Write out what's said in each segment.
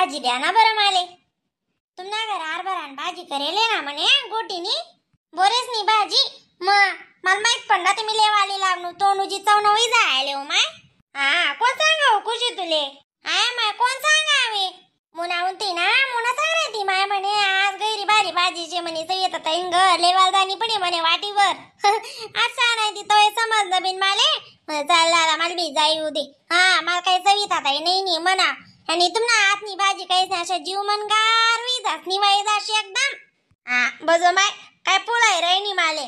भाजी द्या ना बरं माले. तुमना घर हरभरान भाजी करेले ना म्हणे गोटीनी बोरेच नी भाजी. मग मला माहित पडला तुम्ही लेवाली लागणू तोंडूची चव नवी जायले हो माय. हा कोण सांगा हो खुशी तुले? आया माय कोण सांगावे? मुनाहून ती ना मुना सांग रे ती माय म्हणे आज गैरी भारी भाजीचे म्हणे येत आता हिंग लेवाल जाणी पडी म्हणे वाटीवर. आज नाही ती तोय समजलं बिन माले. चाल दादा मला बी जाई उदे. हा मला काही चवीत आता नाही नी म्हणा. आणि तुम्हाला आतनी भाजी काहीच नाही अशा जीव मन गार जात निवाई जाशी एकदम. हा बजो माय काय पुलाय रैनी माले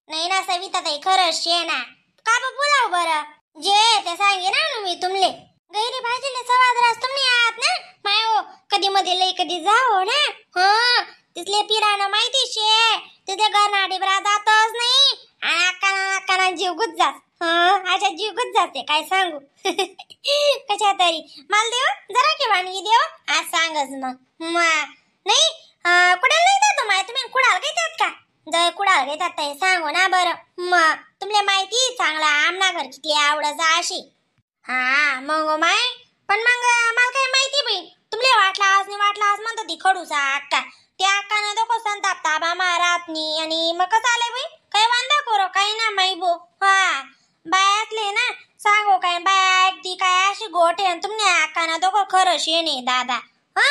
नाही ना सविता ताई खरंच शे ना. का बा पुलाव बरं जे ते सांगे ना मी तुमले गैरी भाजीले सवाद रास तुमने आहात ना माय हो कधी मध्ये लई कधी जाओ ना. हा तिथले पिरानं माहिती शे तिथे घरना डिबरा जातच नाही आणि अक्काना अक्काना जीव गुज जात. हा अशा जीव गुज जाते काय सांगू. कशा तरी मला देव जरा की वानगी देव आज सांगच मग. नाही कुडाल नाही जातो माय तुम्ही कुडाल घेतात का? जय कुडाल घेतात ते सांगू ना बरं. मग तुमले माहिती चांगला आमना घर किती आवडत अशी. हा मग माय पण मग मला काय माहिती बाई तुमले वाटला आज नाही वाटला आज म्हणतो ती खडूचा अक्का त्या अक्कानं दोघं संताप ताबा मारात नी आणि मग कसं आलंय बाई काय वांदा करो काही ना माई बो. हा बायातले ना सांगो काय बाया ऐकती काय अशी गोट आहे तुमने अक्कानं दोघं खरं शेणे दादा. हा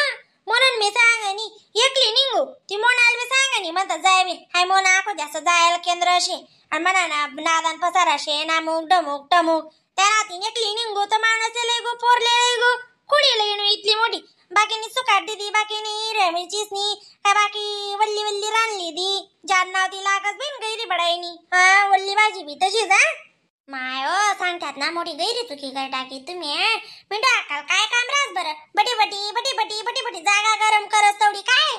म्हणून मी सांगणी एकली निघू ती मोनाल मी सांगणी म्हणता जाय बी हाय मोना आखो जास्त जायला केंद्र असे आणि म्हणा ना नादान पसारा शे ना मुक डमुक टमुक त्या राती एकली निघू तर माणूस लय गो पोरले लय गो कुडी लय इतली मोठी बाकीनी सुकाट दिदी बाकीनी हिरव्या मिरचीच नी काय बाकी वल्ली वल्ली रांधली दी जान नाव ती लागत बिन गैरी बडाईनी. हा वल्ली भाजी बी तशीच. हा माय ओ सांगतात ना मोठी गैरी चुकी कर टाकी तुम्ही. मिठू अक्काल काय काम राहत बरं बटी बटी बटी बटी बटी बटी जागा गरम करत तेवढी काय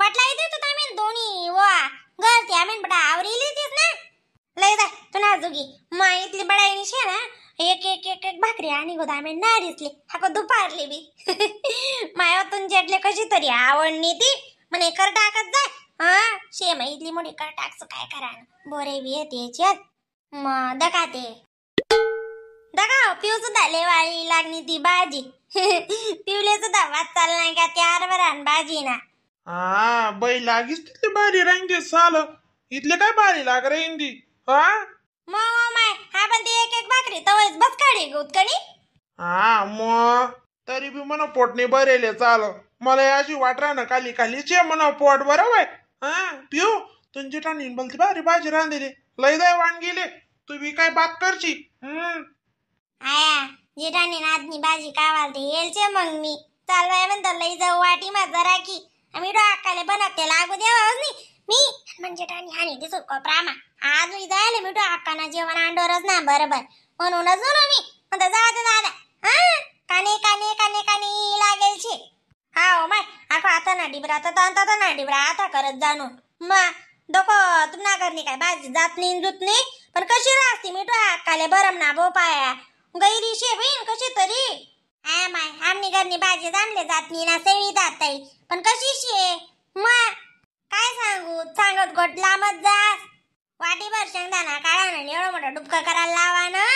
वाटला येते तर आम्ही दोन्ही वा घर ते आम्ही बटा आवरीली तीच ना लय जाय तुला जुगी मा इथली बडाईनी शे ना एक एक एक एक भाकरी आणि गोदा आम्ही ना दिसली हाको दुपारली बी. मायातून जेटले कशी तरी आवडणी ती म्हणे कर टाकत जाय. हा शे मा इथली मोठी कर टाकचं काय करा बोरे बी येते याच्यात मग दका ते दका पिऊ सुद्धा लेवाळी लागणी ती भाजी. पिवले सुद्धा वाद चालला नाही का त्यावर बरं भाजी ना. हा बाई लागीच तिथली भारी रांगते साल इथले काय भारी लाग रे हिंदी. हा मग माय हा पण ती एक एक भाकरी तवच बस काढी गुतकणी. हा मग तरी बी म्हणा पोट नाही भरेले चाल मला अशी वाट ना खाली खालीच म्हणा पोट बरोबर. हा पिऊ तुमची ठाणी बोलती भारी भाजी रांधली लय जाय वाण गेले तू बी काय बात करची. आया जेठाणी नादनी भाजी कावाल ते येलचे मग मी चालवाय म्हणतो लई जाऊ वाटी मा जरा की आम्ही डोकाले बनवते लागू द्यावाच नाही मी म्हणजे ठाणी हानी दिसत कोपरामा आज मी जायला मिठू अक्काना जेवण अंडोरच ना बरोबर म्हणूनच ना मी म्हणतो जा दे दादा. हा काने काने काने काने लागेल शे. हा हो माय आखो आता ना डिबरा तर आता ना डिबरा आता करत जाणू मा डोको तुम्हाला घरनी काय भाजी जात नाही जुत नाही पण कशी राहते मिठू अक्काले बरम ना भो पाया गैरी शे बहीण कशी तरी. हा माय आमनी घरनी भाजी जामले जात नाही ना सेवी जात पण कशी शे मा काय सांगू सांगत गोट लांबच जास वाटीभर शेंगदाणा काढा ना एवढं मोठं डुबकं करायला लावा ना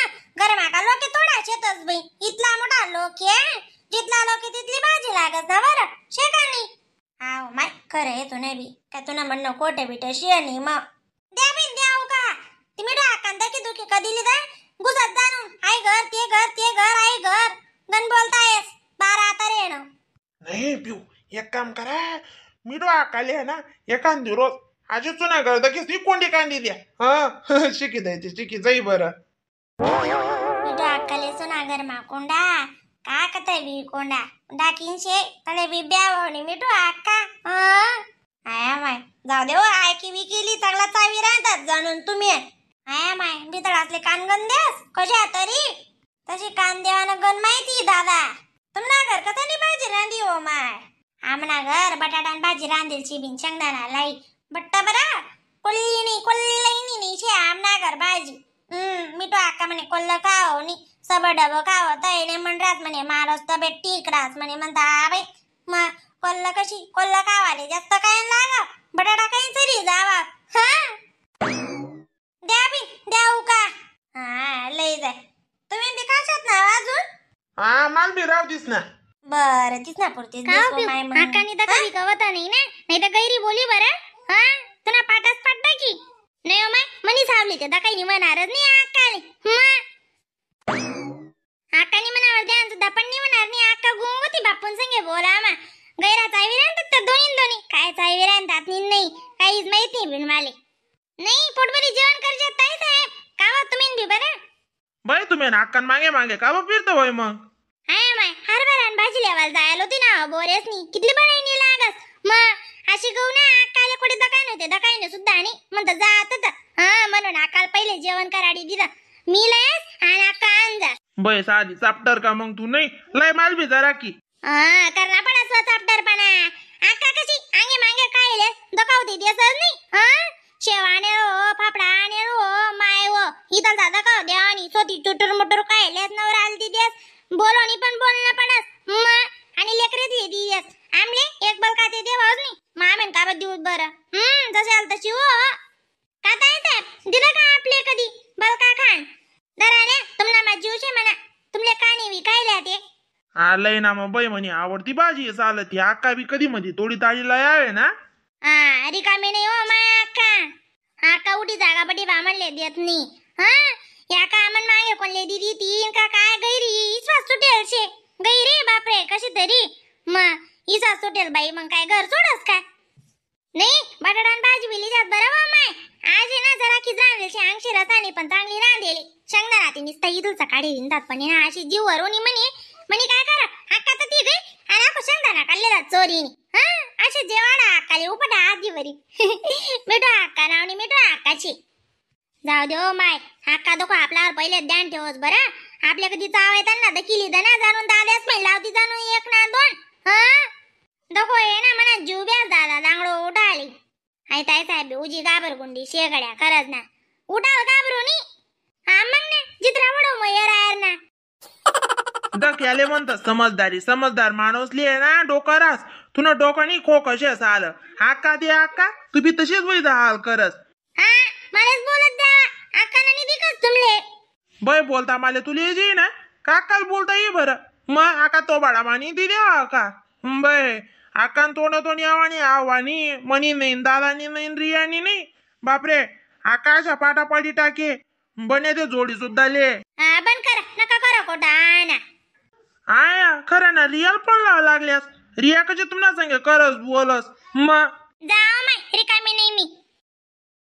गरमा का लोके थोडा शेतच बाई इथला मोठा लोके जिथला लोके तिथली भाजी लागत ना बरं शे का नाही. हाव माय खरं आहे तुने बी काय तुला म्हणणं कोटे बिटे शे नाही मग द्या बिन द्याऊ का ती मिठू कांदा की दुखी कधी लिदा गुजत जाणून आई घर ते घर ते घर आई घर गण बोलतायस बारा आता रे ना. नाही पिऊ एक काम करा मिठू आकाले आहे ना एखादी रोज आजी चुना करता की ती कोंडी कांडी द्या. हा शिकी द्यायची शिकी जाई बरं. मिठू अक्काले सुना घरमा कोंडा का कतय बी कोंडा डाकीन शे तले बी ब्यावणी मिठू अक्का. हा आया माय जाऊ दे हो आयकी बी केली चांगला चावी राहतात जाणून तुम्ही. आया माय बितळातले कानगन द्यास कशा तरी तशी कान देवानं गण माहिती दादा. तुमना घर कसा नाही भाजी रांधी हो माय आमना घर बटाटा भाजी रांधेल शिबिन शेंगदाणा लाई बट्टा बरा कोल्ली नाही कोल्ली लाई नाही शे आमना घर भाजी. मिठू आका म्हणे कोल्ल खाओ नी सब डबो खाओ तय म्हण राहत म्हणे मारोस तब्येत ठीक राहत म्हणे म्हणता बाई. मग कोल्ल कशी कोल्ल खावाले जास्त काय लाग बटाटा काही तरी जावा. हा द्या बी द्याऊ का? हा लय जाय तुम्ही बी खाशात ना अजून? हा माल बी राव दिस ना. बरं तीच ना पुरतीच देसो माय मग. अक्कानी तर कधी कवता नाही ना, नाही तर गैरी बोली बरं. हा तुला पाटाच पाटता की नाही हो माय, मनी सावली ते काही नाही म्हणणारच नाही अक्काले. मग अक्कानी म्हणावर ध्यान सुद्धा पण नाही म्हणणार नाही. अक्का गुंग होती बापून संगे बोला मा गैरा चावी राहतात तर दोन्ही दोन्ही काय चावी राहतात नाही काहीच माहित नाही बिन माले. नाही पोटभरी जेवण करजे ताई साहेब का तुम्ही बी बरं. बाई तुम्ही ना अक्कान मागे मागे का बा फिरतो होय मग? हाय माय हरभरा आणि भाजी लेवायला जायला होती ना बोरेस नी कितली बडाई नी लागस. मग अशी गहू ना अक्काले कुठे दकान होते दकान सुद्धा आणि म्हणता जात. हा म्हणून अक्काला पहिले जेवण कराडी दिलं मी लयस आणि अक्का अंजा. बाई साधी चापटर का मग तू नाही लय माल बी जरा की. हा करना पडा स्व चापटरपणा. अक्का कशी आंगे मांगे काय ले दकावते देसच नाही. हा शेवाने हो फाफडा आणे हो माय हो इथं दादा का द्यावानी सोती चुटूर मुटूर काय लेस नवरा आलती देस बोलोनी पण बोलणं पडस. मग आणि लेकरेतली दियस आमले एक बलका ते देवाच नाही मामेन का बा देऊ बरं. जसे आल तशी हो का ताई साहेब दिलं का आपले कधी बलका खान दराने तुमना मा जीव शे म्हणा तुमले का नाही विकायला ते. हा लय ना मग बाई म्हणे आवडती भाजी चालत ती अक्का बी कधी मध्ये तोडी ताडीला यावे ना. हा रिकामी नाही हो माय अक्का. अक्का उठी जागा बटी बामणले देत नाही. हा या कामन मागे कोणले दिदी तीन का काय गैरी इश्वास सुटेल शे गैरी बापरे कशी तरी मग इश्वास सुटेल बाई मग काय घर सोडस काय नाही. बटाटा भाजी बिली जात बरं बा माय आज आहे ना जरा खिच रांधेल शे अंगशी रसाने पण चांगली रांधेली शेंगदाणा ती नुसता इथूचा काढी दिनतात पण ना अशी जीव वरून म्हणे म्हणे काय करा अक्का तर ती गई आणि आपण शेंगदाणा काढलेला चोरीने. हा असे जेवाडा अक्काले उपटा आजीवरी मिठो अक्का नावनी मिठो अक्काची. जाऊ दे ओ my अक्का दोघं आपल्यावर पहिले ध्यान ठेवस बरं. आपल्या कधी चाव येतात ना दकिली दना जाणून दाद्याच पण लावती जाणून एक ना दोन. हा दखो ये ना म्हणा जीव ब्यास दादा दांगडो उठाली आई ताई साहेब उजी गाबर गुंडी शेगड्या खरंच ना उठाव घाबरूनी. हा मग ना जित्रा वडो मग येरायर ना दख याले म्हणतात समजदारी समजदार माणूस लिहे ना डोकं रास तुला डोकं नाही खो कशी असं आलं अक्का दे अक्का तू बी तशीच वैदा हाल करस. हा मलाच बोलत द्यावा अक्का नाही दिकस तुमले बाई बोलता माले तुला ये ना काकाल बोलता ये बरं मग आका तो बाडा मानी दिल्या आका बाय आकान तोंड तोंड यावानी आवानी मनी नाही दादानी नाही रियानी नाही बापरे आकाशा पाटा पडी टाके बने ते जोडी सुद्धा ले. हा बंद करा नका करा कोटा ना. आया खरं ना रियाल पण लावा लागल्यास रिया कशी तुम्हाला सांगे करस बोलस मग जाओ